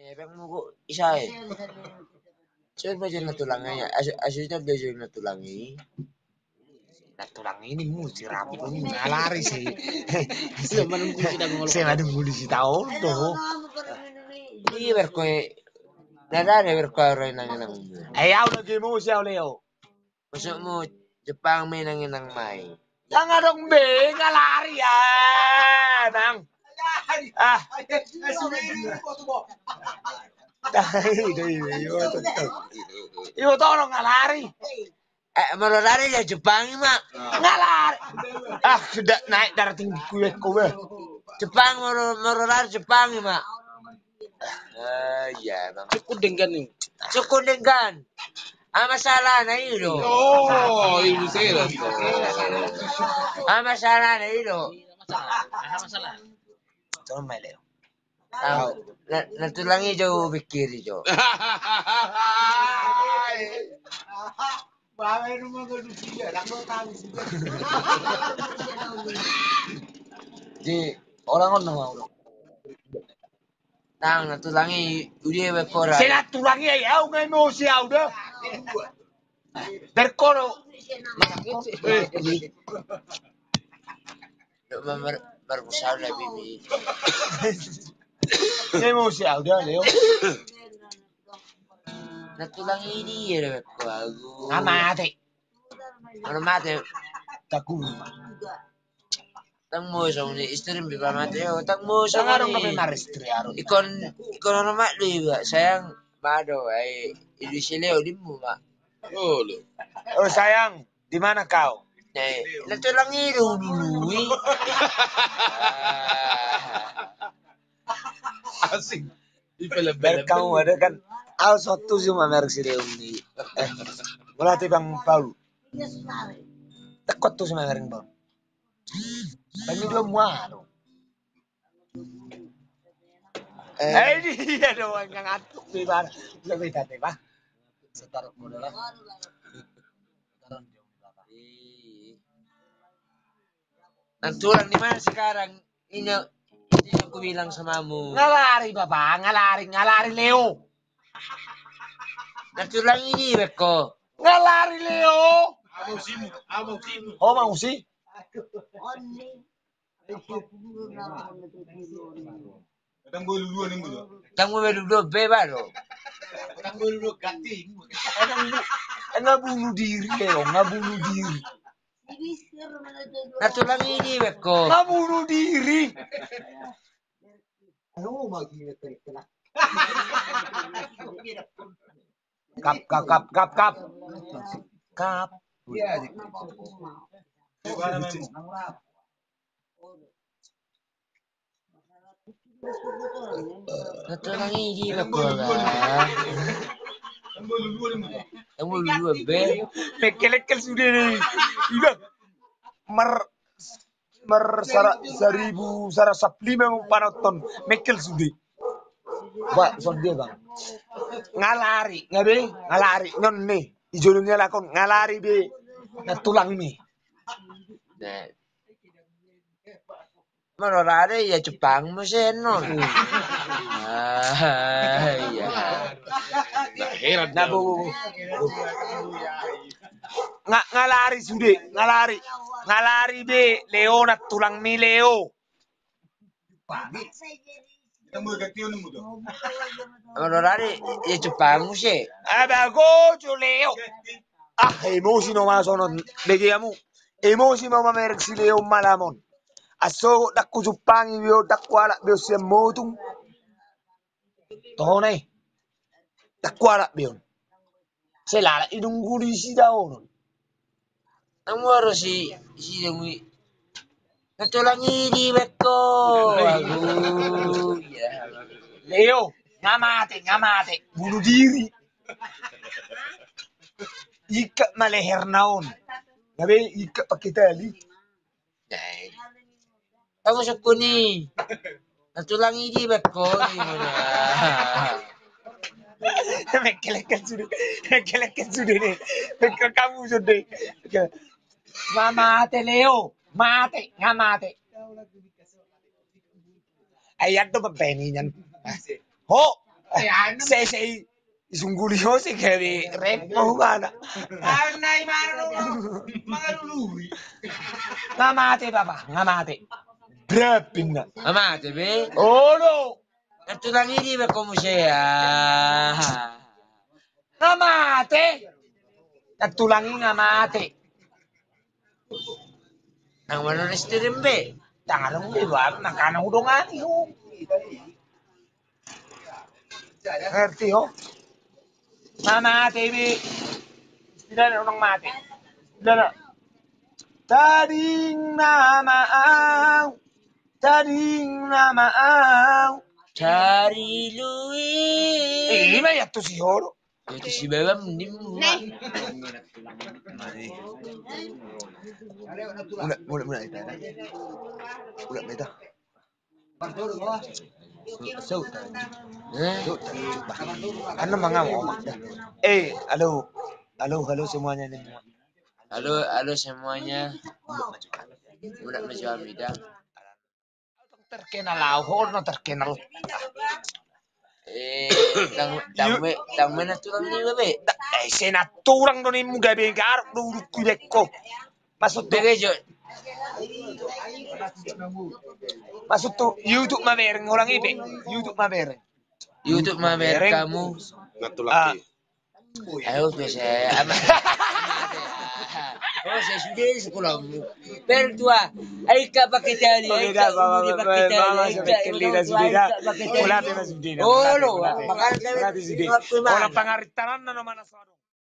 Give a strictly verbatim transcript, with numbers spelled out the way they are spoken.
Epeng mugu isai. Coba aja na tulang ya. Asu asu itu ada aja na tulang ini. Na tulang ini musi rapi ini ngalari sih. Saya mana musi tahu tuh. Iya berkoe. Dada ada berkoe orang nang nang. Eh au lagi musi au Leo. Maksudmu Jepang me nang nang mai. Yang adong be ngalari ya nang. Ah. Iyo tolong ngalari. Eh, molo rari ya Jepang ima. Ngalari. Ah, sudah naik darah tinggi kue kue. Jepang molo molo rari Jepang ima. Ah, iya bang. Cukup denggan nih. Cukup denggan. Ama salah na ido. Oh, ibu saya. Ama salah na ido. Tolong mai Leo. Tahu. Na, na tulang i jo pikiri jo. Di orang on nama orang. Tang na tulang i udia be pora. Sela tulang i au ngai mo si au da. Berkoro. Mar mar mar musau na bibi. Emosi au da Leo. Na tulang i dia da bekko agu. Amate. Amate. Takuma. Tang mo song ni istri bi pamate o tang mo song ni. Ikon ikon anu mak do iba sayang. Mado ai idu si Leo dimu mak. Oh sayang, di mana kau? Eh, na tulang i do ulului. Asing. Berkau ada kan. Au sotu si mamereng si Leo ni. Mulati bang Paul. Tekot tu si mamereng Paul. Kami dua muaro. Eh, dia doang yang ngantuk di mana? Lebih tadi bah. Setar modal lah. Nantulang di mana sekarang? Ini ini aku bilang samamu. Ngalari bapa, ngalari, ngalari Leo. Nantulang ini beko. Ngalari Leo. Amu simu, amu simu. Oh mau si. Tang boluluan be baru. Tang boluluan ganti. Enggak bunuh diri Leo, enggak bunuh diri. Nantulang ini beko. Enggak bunuh diri. Kap kap kap kap kap. Kap. Nantulang ini beko. Tang boluluan be. Mekkel-ekkel sude ni. Iba. Mar mar sara, saribu sara saplima mu panonton mekkel sude. Ba sonde bang. Ngalari ngabe ngalari non ni. Ijolong ni alakon ngalari be. Nantulang ni. Mano rade ya Jepang mesen non. Iya. Nah, bu, bu, bu. Nga, ngalari sude, ngalari. Ngalari be Leo nantulang ni Leo. Mano rade ya Jepang muse. Abago jo Leo. Ah emosi no masonon bege amu. Emosi ma mamereng si Leo malamon. Aso dakku jumpangi bio dakku alak bio sian motung. Tone. Dakku alak bion. Selala idung guli si daonon. Namu aro si si dengui. Nantulang ini beko. Aduh, ya. Leo, ngamate, ngamate, bunuh diri. Ikat ma leher naon. Ngabe ikat pakai tali. Kamu sukuni. Nantulang ini beko. Mekkel-ekkel sude. Mekkel-ekkel sude ni. Mekkel kamu sude. Ngamate Leo. Mate, ngamate. Ayat tu bebeni nyan. Ho. Sese i. Isungguli ho si gabe repo mana. Nga mate bapa, nga mate. Berapinna. Nga mate be. Olo. Ertulang ini be komu sea. Nga mate. Ertulang ini nga mate. Nang mana istri be. Tangan be bapa, nang kana udong ani ho. Ngerti ho? Nga mate be. Istilah nang mate. Istilah. Tading nama au. Tading nama au. Cari lui. Ima ya tu si horo. Itu si baba mending. Mula mula mula itu. Mula itu. Anu mangam. Eh, halo. Halo, halo semuanya nih. Halo, halo semuanya. Mula maju amida. Terkenal au, ho na terkenal. Eh, tang tang me tang me na tulang ni be. Eh, se na tulang do ni muga be garuk do urukku be ko. Maksud tu. Maksud tu YouTube mamereng orang ibe. YouTube mamereng. YouTube mamereng kamu. Ayo biasa. Oh, saya sudah di sekolahmu. Pertua. Aika pakai tali. Aika pakai tali. Aika pakai tali. Oh, lo. Orang pangaritanan nama nasodo.